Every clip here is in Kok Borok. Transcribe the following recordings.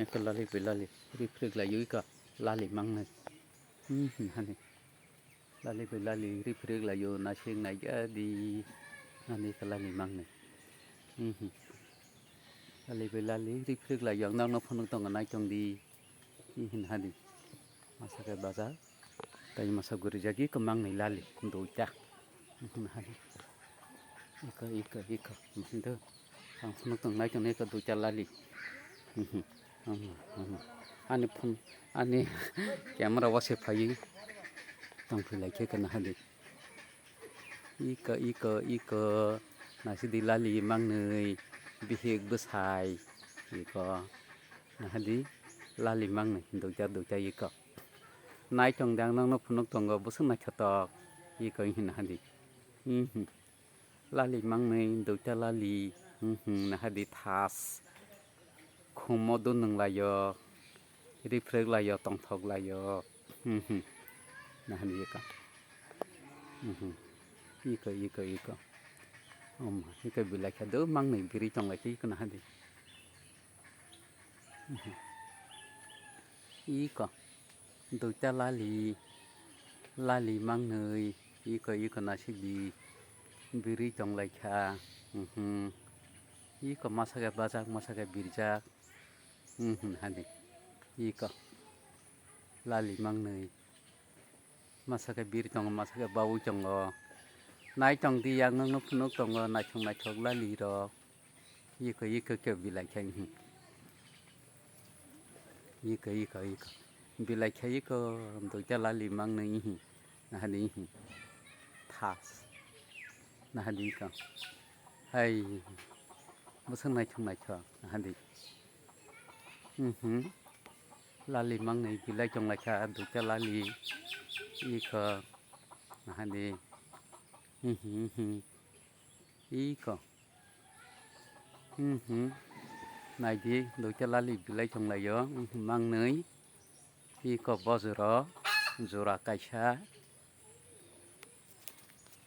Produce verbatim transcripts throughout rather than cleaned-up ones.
Eko lali bai lali, riphrwk laio eko lali mangnai. Hmm, hmm, hani. Lali bai lali, riphrwk laio, naising naijadi. Hani eko lali mangnai. Hmm, hmm. Lali bai lali, riphrwk laio, ang nokno phunuk tongo, naitongdi. Hmm, hmm, hani. Masa khe baja. Tai masa guri jagi kwmang ni lali duita. Iko, iko, iko. Mahindo. Ang phunuk tong nai tong iko duita lali. Ani phun, ani camera o se phai. Tong philai khe kana hadi. Iko, iko, iko. Nasidi lali mangnwi bihik bwsai. Iko. Nahadi lali mangnwi duita, duita iko. Naitong de ang nokno phunuk tongo, bwswk naithotok. Iko wngkhe nahadi. Mhm. Lali mangnwi, duita lali. Mhm, nahadi thas. Khumo dunung laio. Riphrwk laio, tongthok laio. Mhm. Nahadi iko. Mhm. Iko, iko, iko. Om, iko bilai khe do mangnwi biri tong lai khe iko nahadi. Iko, duita lali, lali mangnwi, iko, iko naisidi, biri tong lai kha, mhm. Iko masa khe bajak, masa khe birjak, mhm, hani, iko, lali mangnwi. Masa khe biri tongo, masa khe baui tongo. Naitong di, ang nokno phunuk tongo, naithok naithok lali rok. Iko, iko khe bilai khe, mhm. Iko, iko, iko. Bilai khe iko, duita lali mangnwi, mhm. Nahadi, mhm. Thas. Nahadi iko. Hai. Bwswk naithok naithok, nahadi. Mhm. Lali mangnwi bilai tong lai kha, duita lali. Iko. Nahadi. Mhm, mhm. Iko. Mhm. Naidi, duita lali bilai tong laio. Mhm, mangnwi. Iko bojoro, jora kaisa.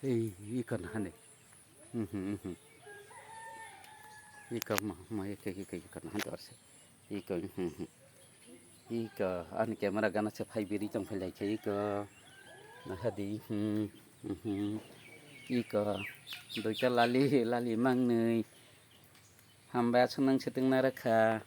Ei, iko nahani. Mhm, mhm. Iko ma, ma, iko, iko, iko nahani dorse. Iko, mhm, mhm. Iko, ani camera gana se phai biri tong phai lai khe iko. Nahadi, mhm, mhm. Iko, duita lali, lali mangnwi. Hambai aswk nang se tong narakha.